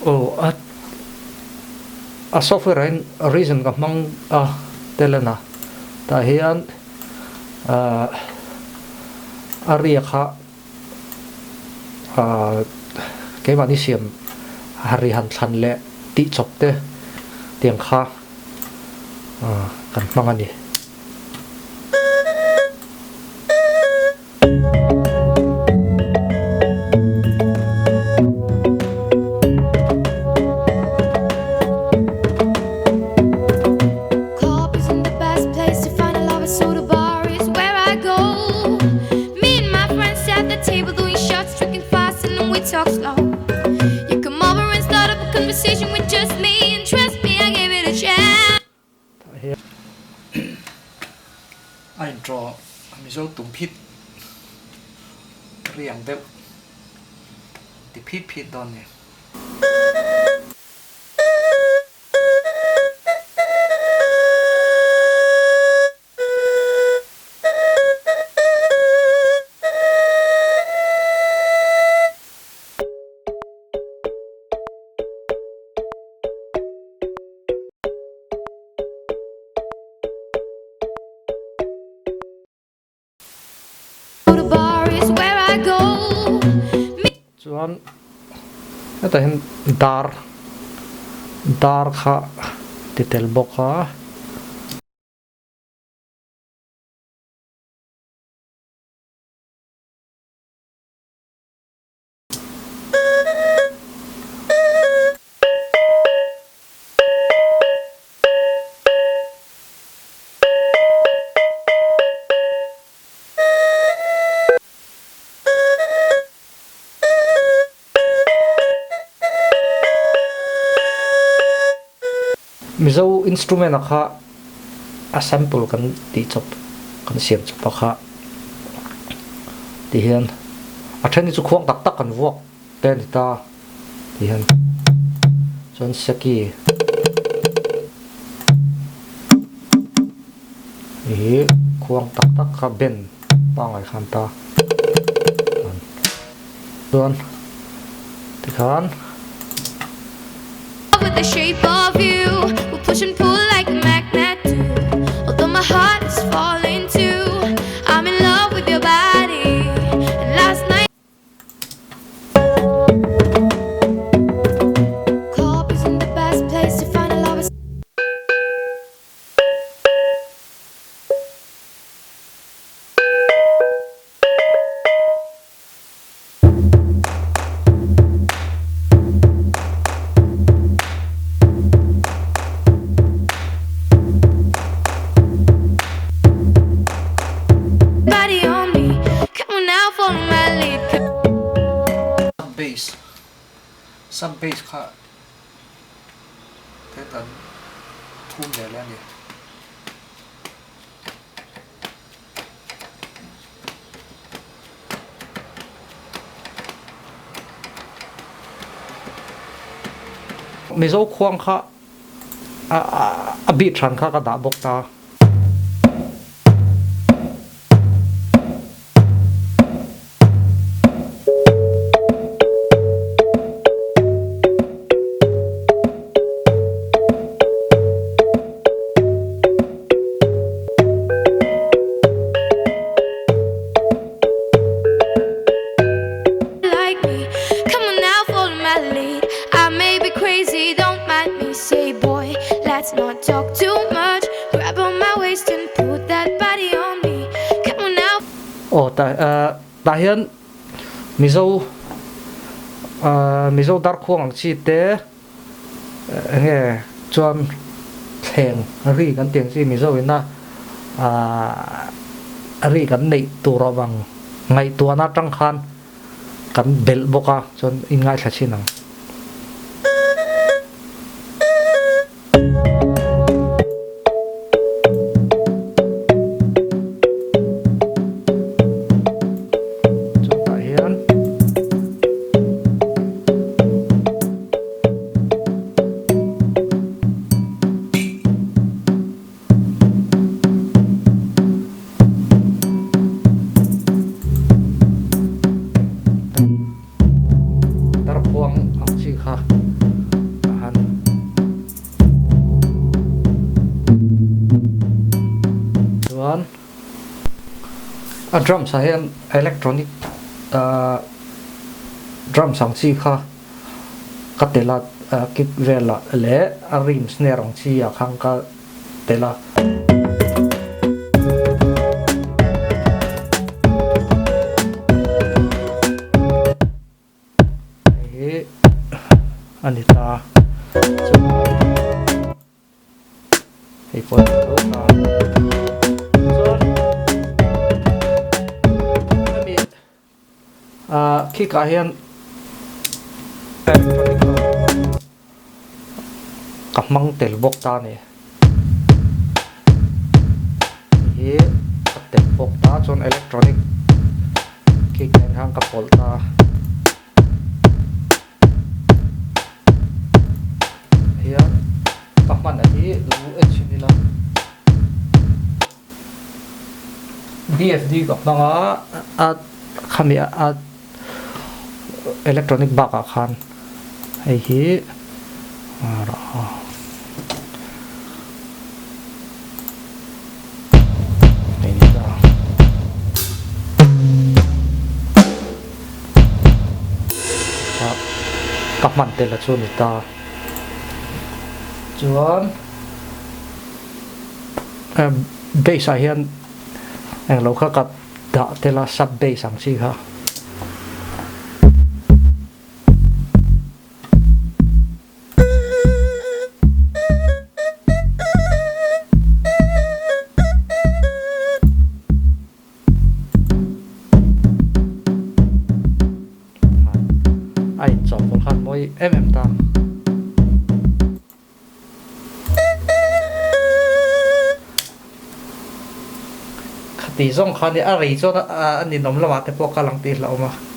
Aw a a software ah hian reason ka hmang a tel a na tah hian ah a riak kha ah keimahni siam ri han thlan leh tih chawp te tiang kha ah kan hmang a ni. A intro Mizo tum phit riang deuh ti phit phit dawn ni. Chuan hetah hian dar dar kha ti tel bawk a. Mizo instrument a kha a sample kan tih chawp kan siam chawp a kha ti hian a then hi chu khuang tak tak kan vuak te a ni ta ti hian chuan seki hi khuang tak tak kha band pangngai khan ta chuan tikhan. Sub bass sub bass kha te kan thum ve leh a ni. Mizo khuang kha a bit hran kha ka dah bawk ta. Aw tah hian Mizo Mizo darkhuang ang chi te enge chuan thleng ri kan tih ang chi Mizo ina ri kan neih tur avang ngaihtuahna atang khan kan belh bawk a chuan in ngaithla thin ang. Chutah hian Darkhuang ang chi kha. A drums ah hian electronic drums ang chi kha ka tel a kick velah leh a rim snare ang chi ah khan ka tel a. Hei hi a ni ta chuan hei pawh a ni tho ta chuan hemi ah kick ah hian electronic ho ka hmang tel bawk ta a ni hei hi ka tel bawk ta chuan electronic kick nen khan ka pawlh ta. Hian ka hman a hi lo en chhin ila BFD ka hmang a a khami a electronic bakah khan hei hi Ka hman tel a chu a ni ta. Chuan bass ah hian englo kha ka dah tel a sub bass ang chi kha. A inchawhpawlh khan mawi em em ta. Khati zawng khan a rei chuan a ninawm lamah te pawh kal ang tih hlauhawm a.